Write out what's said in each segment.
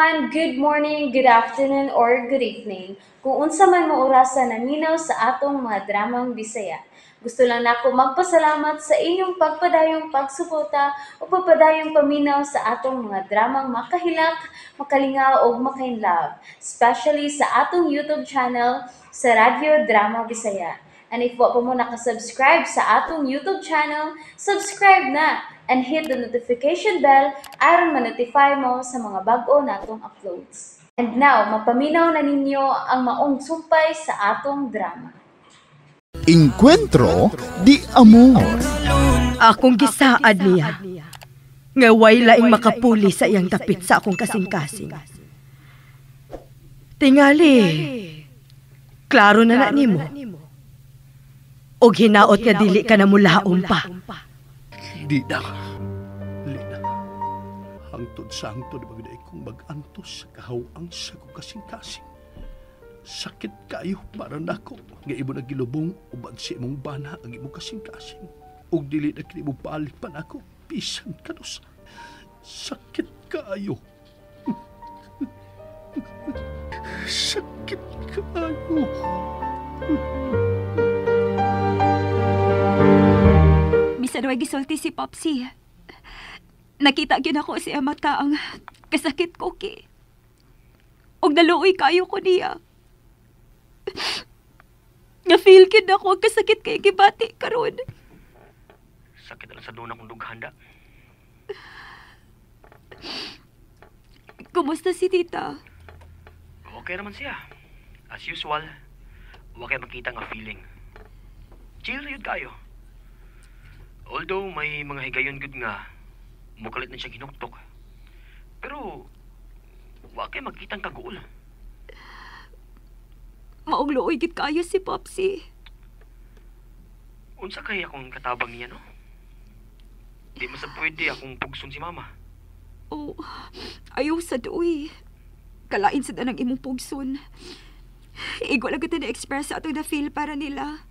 Everyone, good morning, good afternoon, or good evening. Kung unsa man mo orasa naminaw sa atong mga dramang Bisaya. Gusto lang nako magpasalamat sa inyong pagpadayong pagsuporta o pagpadayong paminaw sa atong mga dramang makahilak, makalingaw ug makainlove, especially sa atong YouTube channel sa Radyo Drama Bisaya. And if wa pa mo nakasubscribe sa atong YouTube channel, subscribe na and hit the notification bell aron ma-notify mo sa mga bag-o natong uploads. And now, mapaminaw na ninyo ang maong sumpay sa atong drama. Encuentro di Amor. Akong gisaad niya nga way laing makapuli sa iyang dapit sa akong kasing-kasing. Tingali, klaro na na nimo. Og hinaot nga dili ka na mulaom pa. Di na. Lina. Hangtod sa hangtod magday kong mag-antos sa kahawang sa kong kasing-kasing. Sakit kayo para nako nga imo nagilubong uban sa imong bana ang imong kasing-kasing. Ug dili na kini mo balik pa nako bisan kanus. Sakit kayo. Sakit kayo. Bisan way gisulti si Popsy. Nakita gyud ako siya mata ang kasakit ko ki. Og naluoy kayo ko niya. Na-feel gyud ako ang kasakit kay gibati karon. Sakit na sa doon akong dughanda. Kumusta si tita? Okay naman siya. As usual, wa kay makita nga feeling. Chill yun kayo. Although may mga higayon gud nga mukalit na siya hinuktok. Pero wa kay makitang kaguol. Maong luoy gid kayo si Popsy. Unsa kay akong katabang niya, no? Di man sa pwede akong pugson si mama. Oh, ayaw sa duoy. Kalain sa danang imong pugson. Igo lang kita na-express sa atong na-feel para nila.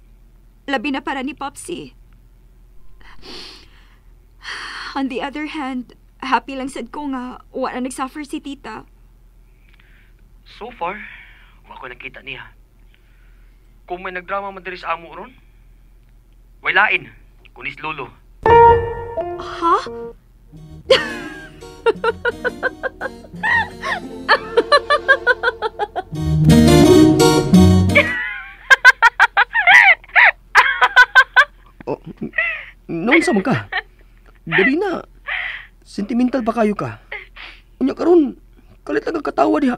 Labi na para ni Popsy. On the other hand, happy lang sad ko nga wa na nagsuffer si tita. So far, wa ko nakita niya. Kung may nagdrama man diri sa amo ron, way lain, kunis lolo. Ha? Oh, noon sa man ka? Dali na. Sentimental pa kayo ka. Unya karon, kalit lang ang katawa diha.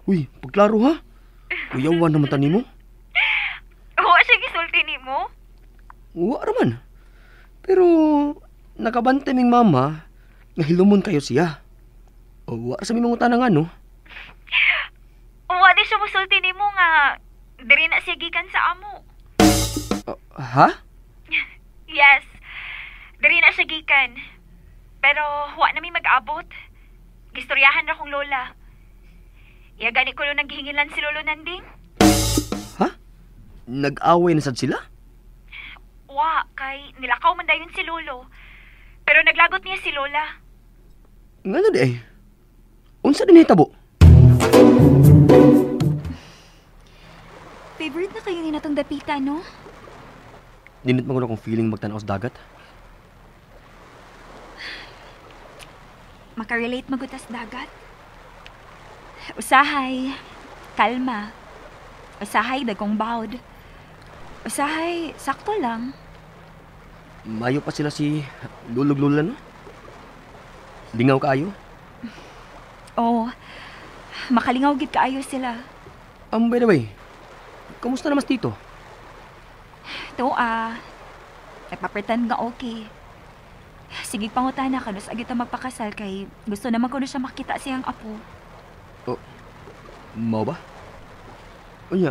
Uy, pagklaro ha. Uyawan naman tani mo. Wa siya gisulti nimo? Wa raman. Pero nakabantay ming mama nga hilumon kayo siya. O, wa sa ming mangutana nga no. Wa di siya musulti nimo nga diri na siya gikan sa amo. Ha? Yes. Diri na siya gikan. Pero wa na mi mag-abot. Gistoryahan ra kong lola. Iya gani ko nang gihingilan si Lolo Nanding. Ha? Nag-away na sad sila? Wa, kay nilakaw man dayon si Lolo. Pero naglagot niya si Lola. Ngano di ay? Unsa din hitabo? Favorite na kayo ni natong dapita, no? Dinit man ko na akong feeling magtanaw sa dagat. Makarelate magutas dagat. Usahay, kalma. Usahay, dagkong bawd. Usahay, sakto lang. Mayo pa sila si Lulog Lula, no? Lingaw kaayo? Oo. Makalingaw gid kaayo sila. By the way, kamusta naman si Tito? To, nagpa-pretend nga okay. Sige, pangutana ka, nus agita magpakasal kay gusto naman ko na siya makita siyang apo. Oh, mao ba? Unya,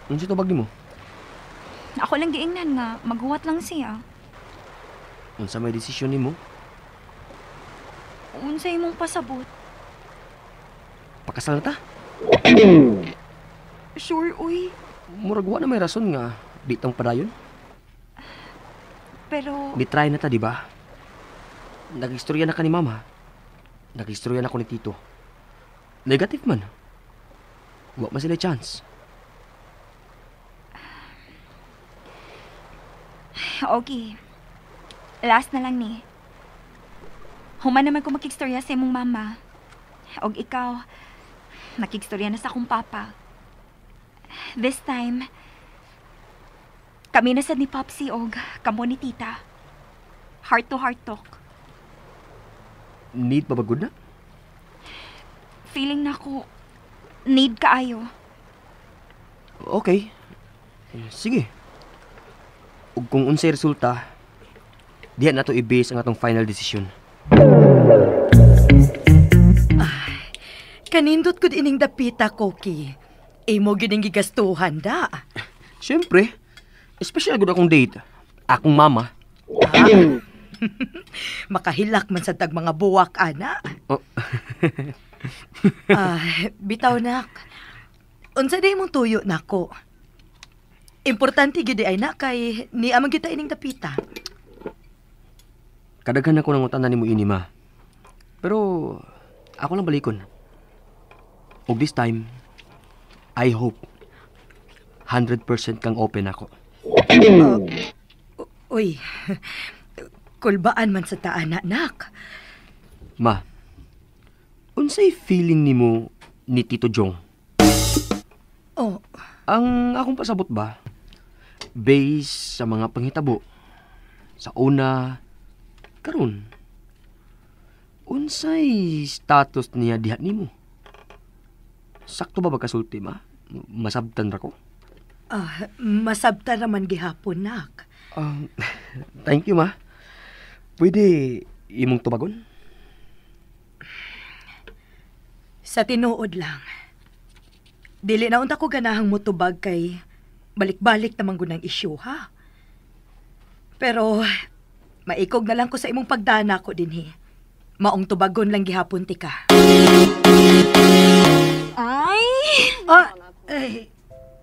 unsa tubag nimo? Ako lang giingnan nga, maghuwat lang siya. Unsa may desisyon nimo? Unsa imong pasabot? Pakasal na ta? Sure, uy. Murag wa na may rason nga di tang padayon. Pero Di try na ta, di ba? Nag-istorya na ka ni Mama. Nag-istorya na ko ni Tito. Negative man. Wa man sila chance. Okay. Last na lang ni. Human naman ko makigstorya sa imong mama. Og ikaw, makigstorya na sa akong papa. This time, kami na sad ni Popsy og kamo ni Tita. Heart to heart talk. Need pa ba good na? Feeling na ko, need kaayo. Okay. Sige. Ug kung unsay resulta, diha na to i-base ang atong final decision. Kanindot gud ining dapita, Koki. Imo gyud ning gigastuhan da. Siyempre, special gud akong date. Akong mama. Makahilak man sa tag mga buwak, ana. Oh. Bitaw, nak. Unsa day imong tuyo nako? Importante gyud ay na kay ni amang gyud ta ining dapita. Kadaghan ako nang utanan nimo ini, ma. Pero ako lang balikon. Og this time, I hope 100% kang open ako. Uy, kulbaan man sa taana, nak. Ma, unsay feeling nimo ni Tito Jong? Oh. Ang akong pasabot ba, based sa mga panghitabo, sa una, karon, unsay status niya diha nimo? Sakto ba magkasulti, ma? Masabtan ra ko? Masabtan raman gihapon, nak. Thank you, ma. Pwede imong tubagon? Sa tinuod lang. Dili na unta ko ganahang motubag kay balik-balik naman gunang isyu, ha? Pero maikog na lang ko sa imong pagdana ko dinhi. Maong tubagon lang gihapon tika. Ay! Ay,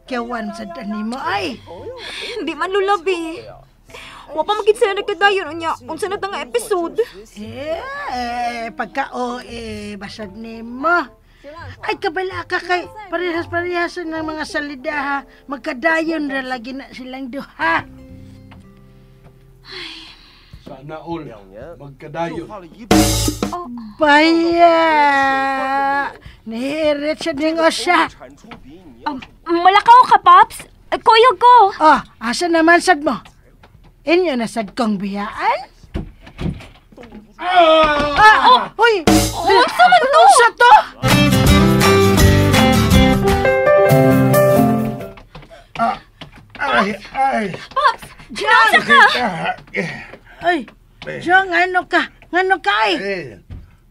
kawan sa tani mo, ay! Hindi man lulabi. Wa pa magid sila nagkadayon unya. Unsa na ta nga episode? Pagka basad nimo. Ay, kabala ka kay parehas-parehas ng mga salida, ha. Magkadayon ra lagi na silang duha. Sana all magkadayon. Oh. Baya! Nihirit sa ning usa. Malakaw ka, Pops. Kuyog ko. Oh, asa naman sad mo? Inyo na sad kong biyaan? Ah! Oh! Uy! Unsa man to? Unsa to? Ay, ay. Pops! Unsa ka? Ay, Jong, ano ka? Ngano ka ay? Eh,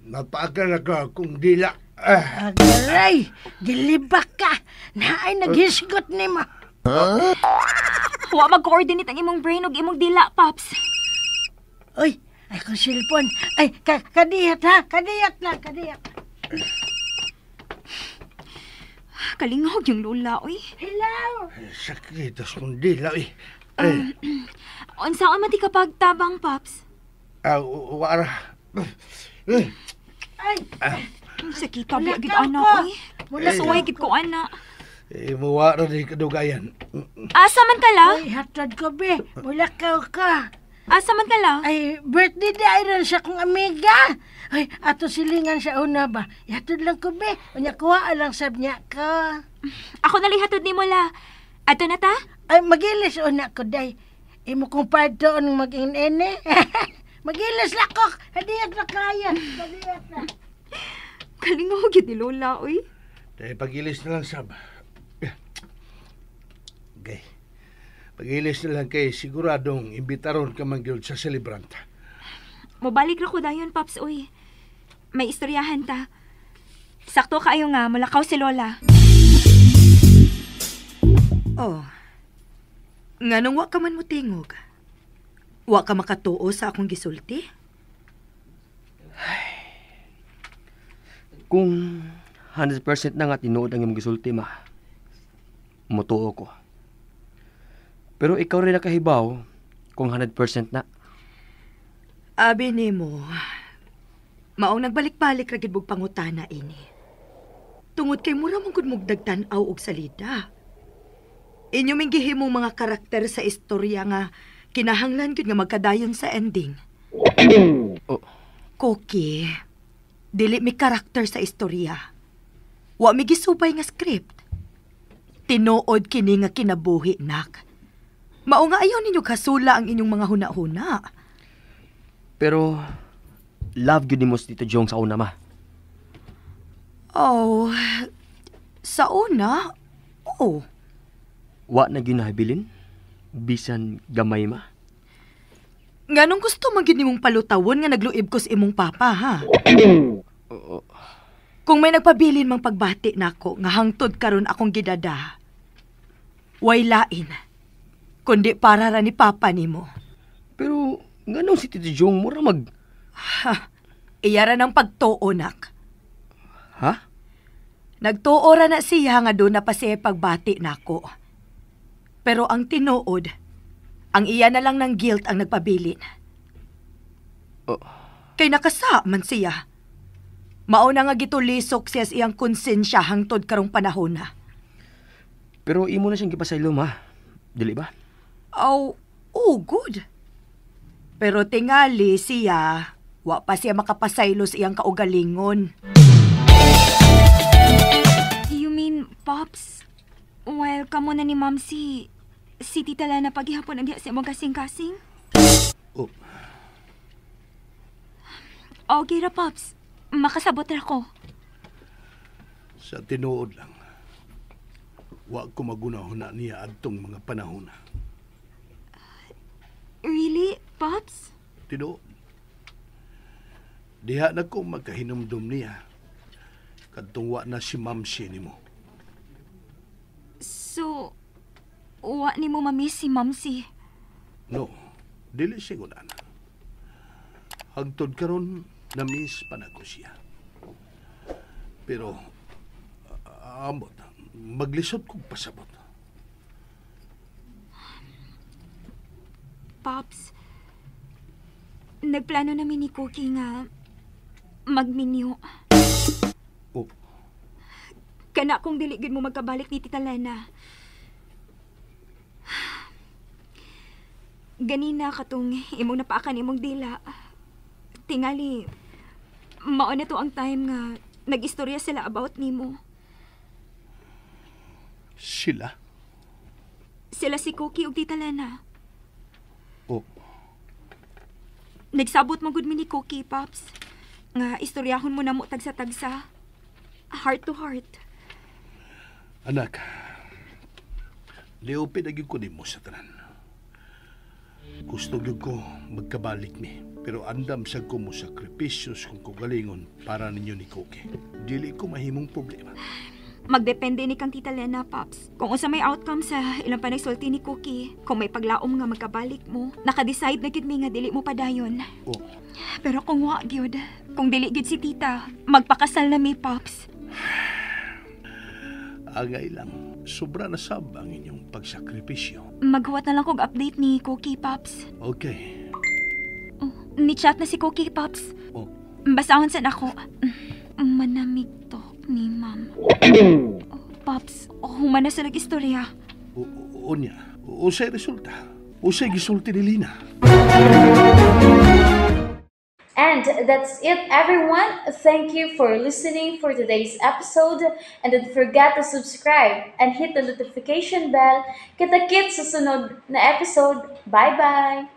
napaakala ka kung dila. Agaray, gilibak ka. Naay naghisgot ni mo. Huh? Wa mag-coordinate ang imong brain ug imong dila, Pops. Uy, ay kong cellphone. Ay, kadiyat ha? Kadiyat na, kadiyat. Kalingog yung lula, uy. Hello! Sakit as kong dila, uy. Unsa man di ka pagtabang, Pops? Wara. Ay! Sakit ka, gid ana, uy. Mula suway gid ko, ana. Eh, muwara di kadugayan. Asa man ka la? Uy, hatod ko, be. Mulakaw ka. Asa man ka la? Ay, birthday day rin siya kong amiga. Ay, ato silingan siya una ba? Ihatod lang ko, be. Unya, kuha lang sab niya ka. Ako na hatod ni mo la. Ato na ta? Ay, magilis una ko, day. Imo kong partoon mag-in-ene. Magilis lang ko. Hadiyat na kaya. Hadiyat na. Kalingog yun ni Lola, uy. Day, pagilis na lang, sab. Okay. Pagilis na lang kay siguradong imbitaron ka man gyud sa celebrant. Mobalik ra ko dayon, Pops, uy. May istoryahan ta. Sakto kaayo nga, mulakaw si Lola. Oh. Nganong wa ka man motingog? Wa ka makatuo sa akong gisulti? Ay. Kung 100% na nga tinuod ang imong gisulti, ma, mutuo ko. Pero ikaw rin nakahibaw kung 100% na. Abi nimo, maong nagbalik-balik ra gid bug pangutana ini. Tungod kay mura man gud mong dagtan-aw og salida. Inyo ming gihimong mga karakter sa istorya nga kinahanglan gyud nga magkadayon sa ending. Oh. Cookie, dili mi karakter sa istorya. Wa mi gisubay nga script. Tinuod kini nga kinabuhi, nak. Mao nga ayaw ninyo kasula ang inyong mga huna-huna. Pero love gyud nimo si Tito Jong sa una, ma. Oh, sa una, oo. Wa na gyud nahabilin bisan gamay, ma. Nganong gusto man gyud nimong palutawon nga nagluib ko sa imong papa, ha? Kung may nagpabilin mang pagbati nako nga hangtod karon akong gidada, way lain kundi para ra ni papa nimo. Pero nganong si Tito Jong mura mag Ha, iya ra ng pagtuo, nak. Ha? Nagtuo ra na siya nga doon na pa siya pagbati nako. Pero ang tinuod, ang iya na lang ng guilt ang nagpabilin. Oh. Kay nakasa man siya. Mao na nga gitulisok siya sa iyang konsensya hangtod karong panahon na. Pero imo na siyang gipasaylo, ma. Dili ba? Oh, oh, good. Pero tingali siya, wa pa siya makapasaylo sa iyang kaugalingon. You mean, Pops? While kamo na ni Ma'am si Tita Lana paghihapon ang diha sa imong kasing-kasing? Oh. Okay ra, Pops. Makasabot ra ko. Sa tinuod lang, wa ko magunahuna niya adtong mga panahon. Really, Pops? Tinuod. Diha na ko magkahinumdum niya. Kadtong wa na si Mamsi nimo. So, wa nimo mamiss si Mamsi? No, dili siguro na. Hangtod karon, na-miss pa na ko siya. Pero, ambot, maglisod kong pasabot. Pops, nagplano namin ni Cookie nga magminyo. Oh. Kana kung dili gid mo magkabalik ni Tita Lena. Ganina katong imong napaakan imong dila. Tingali, mao na to ang time nga nag-istorya sila about nimo. Sila? Sila si Cookie ug Tita Lena. Oh. Nagsabot man gud mi ni Cookie, Pops. Nga istoryahon mo na mo tagsa-tagsa. Heart to heart. Anak, liupin na gyud ko nimo sa tanan. Gusto gyud ko magkabalik mi. Pero andam sa ko mo sakripisyo kung kugalingon para ninyo ni Cookie. Dili ko mahimong problema. Magdepende ni kang Tita Lena, Pops. Kung unsa may outcome sa ilang panagsulti ni Cookie, kung may paglaom nga magkabalik mo, nakadecide na gid mi nga dili mo padayon. Oh. Pero kung wa gyud, kung dili gyud si Tita, magpakasal na mi, Pops. Angay lang, sobra na sab ang inyong pagsakripisyo. Maghuwat na lang kog update ni Cookie, Pops. Okay. Oh, ni-chat na si Cookie, Pops. Oh. Basahon sad ako. Manamig to ni Ma'am. Oh, Pops, humana sa nag-istorya. Unya, usay resulta. Usay gisulti ni Lina. And that's it, everyone. Thank you for listening for today's episode. And don't forget to subscribe and hit the notification bell. Kita-kits sa sunod na episode. Bye-bye!